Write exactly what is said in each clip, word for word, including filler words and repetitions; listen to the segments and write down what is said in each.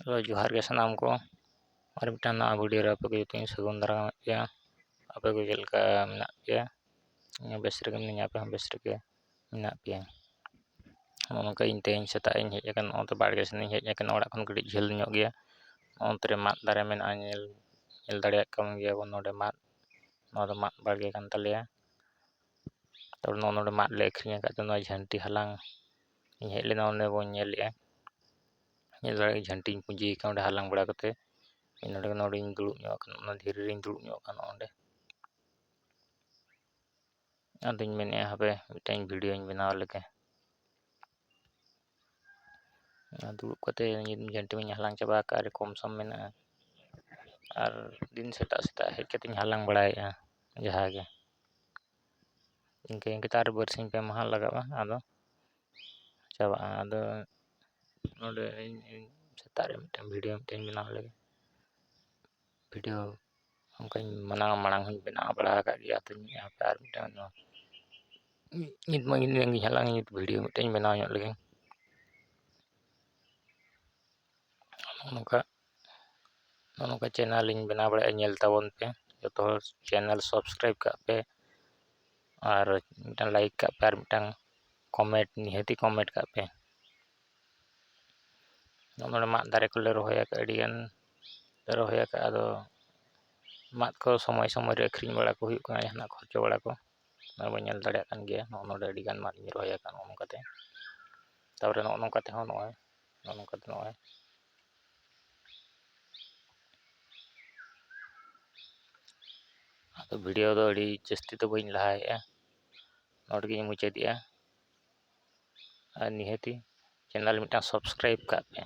ᱛᱚ ᱡᱚᱦᱟᱨ ᱜᱮ ᱥᱟᱱᱟᱢ ᱠᱚ, ᱟᱨ ᱢᱤᱫᱴᱟᱝ ᱱᱟᱣᱟ ᱵᱷᱤᱰᱤᱭᱳ ᱨᱮ ᱟᱯᱮ ᱠᱚ ᱡᱚᱛᱚᱧ ᱥᱟᱹᱜᱩᱱ ᱫᱟᱨᱟᱢᱮᱫ ᱯᱮᱭᱟ᱾ ᱟᱯᱮ ᱠᱚ ᱪᱮᱫ ᱞᱮᱠᱟ ᱢᱮᱱᱟᱜ ᱯᱮᱭᱟ? ᱤᱧ ᱦᱚᱸ ᱵᱮᱥ ᱨᱮᱜᱮ ᱢᱤᱱᱟᱹᱧᱟ, ᱟᱯᱮ ᱦᱚᱸ ᱵᱮᱥ ᱨᱮᱜᱮ ᱢᱮᱱᱟᱜ ᱯᱮᱭᱟ᱾ ᱱᱚᱜᱼᱚ ᱱᱚᱝᱠᱟ ᱤᱧ ᱛᱮᱦᱮᱧ ᱥᱮᱛᱟᱜ ᱤᱧ ᱦᱮᱡ ᱟᱠᱟᱱᱟ, ᱱᱚᱜᱼᱚ ᱱᱚᱛᱮ ᱵᱟᱲᱜᱮ ᱥᱮᱱ ᱤᱧ ᱦᱮᱡ ᱟᱠᱟᱱᱟ, ᱚᱲᱟᱜ ᱠᱷᱚᱱ ᱠᱟᱹᱴᱤᱡ ᱡᱷᱟᱹᱞ ᱧᱚᱜ ᱜᱮᱭᱟ᱾ ᱱᱚᱜᱼᱚ ᱱᱚᱛᱮ ᱨᱮ ᱢᱟᱫ ᱫᱟᱨᱮ ᱢᱮᱱᱟᱜᱼᱟ, ᱧᱮᱞ, ᱧᱮᱞ ᱫᱟᱲᱮᱭᱟᱜ ᱠᱟᱱ ᱜᱮᱭᱟ ᱵᱚᱱ ᱱᱚᱰᱮ ᱢᱟᱫ, ᱱᱚᱣᱟ ᱫᱚ ᱢᱟᱫ ᱵᱟᱲᱜᱮ ᱠᱟᱱ ᱛᱟᱞᱮᱭᱟ᱾ ᱛᱟᱨᱯᱚᱨᱮ ᱱᱚᱜᱼᱚ ᱱᱚᱰᱮ ᱢᱟᱫ ᱞᱮ ᱟᱹᱠᱷᱨᱤᱧ ᱟᱠᱟᱫ ᱛᱮ ᱱᱚᱣᱟ ᱡᱷᱟᱹᱱᱴᱤ ᱦᱟᱞᱟᱝ ᱤᱧ ᱦᱮᱡ ᱞᱮᱱᱟ, ᱚᱸᱰᱮ ᱵᱚᱱ ᱧᱮᱞᱮᱫᱼᱟ, ᱧᱮᱞ ᱫᱟᱲᱮᱭᱟᱜ ᱡᱷᱟᱹᱱᱴᱤᱧ ᱯᱩᱸᱡᱤ ᱟᱠᱟᱫ ᱚᱸᱰᱮ ᱦᱟᱞᱟᱝ ᱵᱟᱲᱟ ᱠᱟᱛᱮ ᱤᱧ ᱱᱚᱰᱮ, ᱱᱚᱰᱮᱧ ᱫᱩᱲᱩᱵ ᱧᱚᱜ ᱟᱠᱟᱱᱟ, ᱚᱱᱟ ᱫᱷᱤᱨᱤ ᱨᱮᱧ ᱫᱩᱲᱩᱵ ᱧᱚᱜ ᱟᱠᱟᱱᱟ ᱚᱸᱰᱮ᱾ ᱟᱫᱚᱧ ᱢᱮᱱᱮᱫᱼᱟ ᱦᱟᱯᱮ ᱢᱤᱫᱴᱟᱝ ᱵᱷᱤᱰᱤᱭᱳᱧ ᱵᱮᱱᱟᱣ ᱞᱮᱜᱮ᱾ ᱟᱨ ᱫᱩᱲᱩᱵ ᱠᱟᱛᱮ ᱡᱷᱟᱹᱱᱴᱤ ᱢᱟᱧ ᱦᱟᱞᱟᱝ ᱪᱟᱵᱟ ᱟᱠᱟᱫ, ᱟᱹᱰᱤ ᱠᱚᱢ ᱥᱚᱢ ᱢᱮᱱᱟᱜᱼᱟ᱾ ᱟᱨ ᱫᱤᱱ ᱥᱮᱛᱟᱜ ᱥᱮᱛᱟᱜ ᱦᱮᱡ ᱠᱟᱛᱮᱧ ᱦᱟᱞᱟᱝ ᱵᱟᱲᱟᱭᱮᱫᱼᱟ ᱡᱟᱦᱟᱸ ᱜᱮ᱾ ᱤᱱᱠᱟᱹ ᱤᱱᱠᱟᱹᱛᱮ ᱟᱨ ᱵᱟᱨᱥᱤᱧ ᱯᱮ ᱢᱟᱦᱟ ᱞᱟᱜᱟᱜᱼᱟ, ᱟᱫᱚ ᱪᱟᱵᱟᱜᱼᱟ᱾ ᱟᱫᱚ ᱱᱚᱰᱮ ᱤᱧ, ᱤᱧ ᱥᱮᱛᱟᱜ ᱨᱮ ᱢᱤᱫᱴᱟᱝ ᱵᱷᱤᱰᱤᱭᱳ ᱢᱤᱫᱴᱟᱝ ᱵᱮᱱᱟᱣ ᱞᱮᱜᱮ᱾ ᱵᱷᱤᱰᱤᱭᱳ ᱚᱱᱠᱟᱧ ᱢᱟᱲᱟᱝ, ᱢᱟᱲᱟᱝ ᱦᱚᱸᱧ ᱵᱮᱱᱟᱣ ᱵᱟᱲᱟ ᱟᱠᱟᱫ ᱜᱮᱭᱟ, ᱟᱫᱚᱧ ᱢᱮᱱᱮᱫᱼᱟ ᱦᱟᱯᱮ ᱟᱨ ᱢᱤᱫᱴᱟᱝ ᱱᱚᱣᱟ ᱱᱤᱛ ᱢᱟ ᱤᱧ ᱨᱮᱱ ᱜᱤᱧ ᱦᱟᱞᱟᱝ, ᱱᱤᱛ ᱵᱷᱤᱰᱤᱭᱳ ᱢᱤᱫᱴᱟᱝ ᱵᱮᱱᱟᱣ ᱧᱚᱜ ᱞᱮᱜᱮ᱾ ᱱᱚᱜᱼᱚ ᱱᱚᱝᱠᱟ, ᱱᱚᱜᱼᱚ ᱱᱚᱝᱠᱟ ᱪᱮᱱᱮᱞ ᱤᱧ ᱵᱮᱱᱟᱣ ᱵᱟᱲᱟᱭᱟ, ᱧᱮᱞ ᱛᱟᱵᱚᱱ ᱯᱮ ᱡᱚᱛᱚ ᱦᱚᱲ, ᱪᱮᱱᱮᱞ ᱥᱟᱵᱥᱠᱨᱟᱭᱤᱵᱽ ᱠᱟᱜ ᱯᱮ ᱟᱨ ᱢᱤᱫᱴᱟᱝ ᱞᱟᱭᱤᱠ ᱠᱟᱜ ᱯᱮ ᱟᱨ ᱢᱤᱫᱴᱟᱝ ᱠᱚᱢᱮᱱᱴ, ᱱᱤᱦᱟᱹᱛᱤ ᱠᱚᱢᱮᱱᱴ ᱠᱟᱜ ᱯᱮ᱾ ᱱᱚᱜᱼᱚ ᱱᱚᱰᱮ ᱢᱟᱫ ᱫᱟᱨᱮ ᱠᱚᱞᱮ ᱨᱚᱦᱚᱭ ᱟᱠᱟᱫᱼᱟ, ᱟᱹᱰᱤᱜᱟᱱ ᱞᱮ ᱨᱚᱦᱚᱭ ᱟᱠᱟᱫᱼᱟ᱾ ᱟᱫᱚ ᱢᱟᱫ ᱠᱚ ᱥᱚᱢᱚᱭ ᱥᱚᱢᱚᱭ ᱨᱮ ᱟᱹᱠᱷᱨᱤᱧ ᱵᱟᱲᱟ ᱠᱚ ᱦᱩᱭᱩᱜ ᱠᱟᱱᱟ, ᱡᱟᱦᱟᱱᱟᱜ ᱠᱷᱚᱨᱪᱚ ᱵᱟᱲᱟ ᱠᱚ᱾ ᱱᱚᱜᱼᱚᱭ ᱵᱚᱱ ᱧᱮᱞ ᱫᱟᱲᱮᱭᱟᱜ ᱠᱟᱱ ᱜᱮᱭᱟ, ᱱᱚᱜᱼᱚ ᱱᱚᱰᱮ ᱟᱹᱰᱤᱜᱟᱱ ᱢᱟᱫ ᱤᱧ ᱨᱚᱦᱚᱭ ᱟᱠᱟᱫᱼᱟ ᱱᱚᱜᱼᱚ ᱱᱚᱝᱠᱟᱛᱮ᱾ ᱛᱟᱨᱯᱚᱨᱮ ᱱᱚᱜᱼᱚ ᱱᱚᱝᱠᱟᱛᱮ ᱦᱚᱸ ᱱᱚᱜᱼᱚᱭ, ᱱᱚᱜᱼᱚ ᱱᱚᱝᱠᱟᱛᱮ ᱱᱚᱜᱼᱚᱭ᱾ ᱟᱫᱚ ᱵᱷᱤᱰᱤᱭᱳ ᱫᱚ ᱟᱹᱰᱤ ᱡᱟᱹᱥᱛᱤ ᱫᱚ ᱵᱟᱹᱧ ᱞᱟᱦᱟᱭᱮᱫᱼᱟ, ᱱᱚᱰᱮ ᱜᱤᱧ ᱢᱩᱪᱟᱹᱫᱮᱜᱼᱟ᱾ ᱟᱨ ᱱᱤᱦᱟᱹᱛᱤ ᱪᱮᱱᱮᱞ ᱢᱤᱫᱴᱟᱝ ᱥᱟᱵᱥᱠᱨᱟᱭᱤᱵᱽ ᱠᱟᱜ ᱯᱮ᱾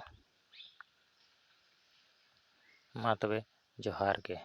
ᱢᱟ ᱛᱚᱵᱮ, ᱡᱚᱦᱟᱨ ᱜᱮ᱾